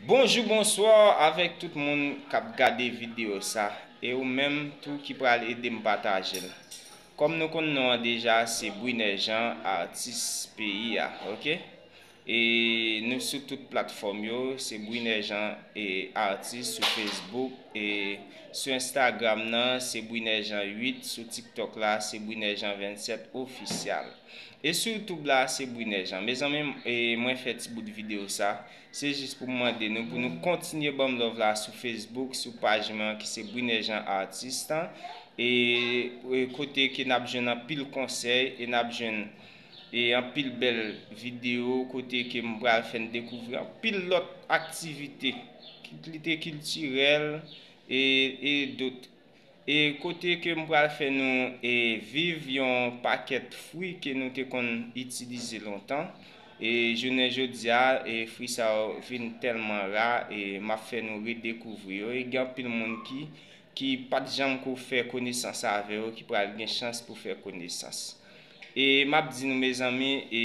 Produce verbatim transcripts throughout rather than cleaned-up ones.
Bonjou, bonswa avèk tout moun k ap gade videyo sa, e ou menm tou ki pral ede m pataje l. Kòm nou konn non an deja, se Briner Jean, atis peyi a, oke? E nou sou tout platfòm yo, se Briner Jean e atis sou Facebook, e sou Instagram nan, se Briner Jean uit, sou TikTok la, se Briner Jean vennsèt ofisyal. E sou YouTube la, se Briner Jean. Mezanmi, e mwen fè ti bout videyo sa, se jis pou m mande nou pou nou kontinye ban m love la sou Facebook, sou paj mwen an ki se Briner Jean Artist an. E, e kote ke n ap jwenn anpil konsèy e n ap jwenn e anpil bèl videyo kote ke m pral fè n dekouvri anpil lòt aktivite, kilite kiltirèl e, e dot. E kote ke m pral fè nou e viv yon pakèt fwi ke nou te konn itilize lontan. E jounen jodi a, e fwi sa yo vin tèlman ra, e m ap fè nou redekouvri yo. E gen anpil moun ki, ki pa t janm ko fè konesans avè yo, ki pral gen chans pou fè konesans. E m ap di nou, mezanmi, e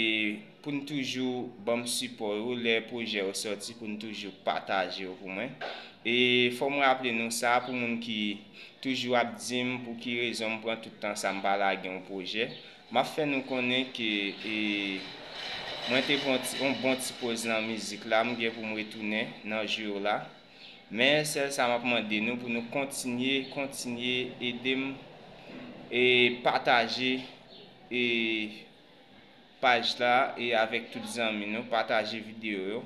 pou n toujou ban m sipò yo lè pwojè yo sòti, pou n toujou pataje yo pou mwen. E fò m raple nou sa, pou moun ki toujou ap di m pou ki rezon m pran tout tan sa m pa lage yon pwojè, m ap fè nou konnen ke e, mwen te pran ti, yon bon ti poz nan mizik la, m gen pou m retounen nan jou yo la. Men sèl sa m ap mande nou pou nou kontinye, kontinye ede m e pataje e paj la e avèk tout zanmi nou, pataje videyo yo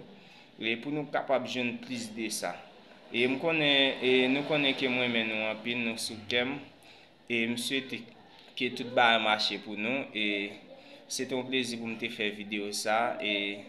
e pou nou kapab jwenn plis de sa. E m konnen, e nou konnen ke m renmen nou anpil, nou sou kè m. E m swete ke tout bagay mache pou nou. E se te yon plezi pou m te fè videyo sa. E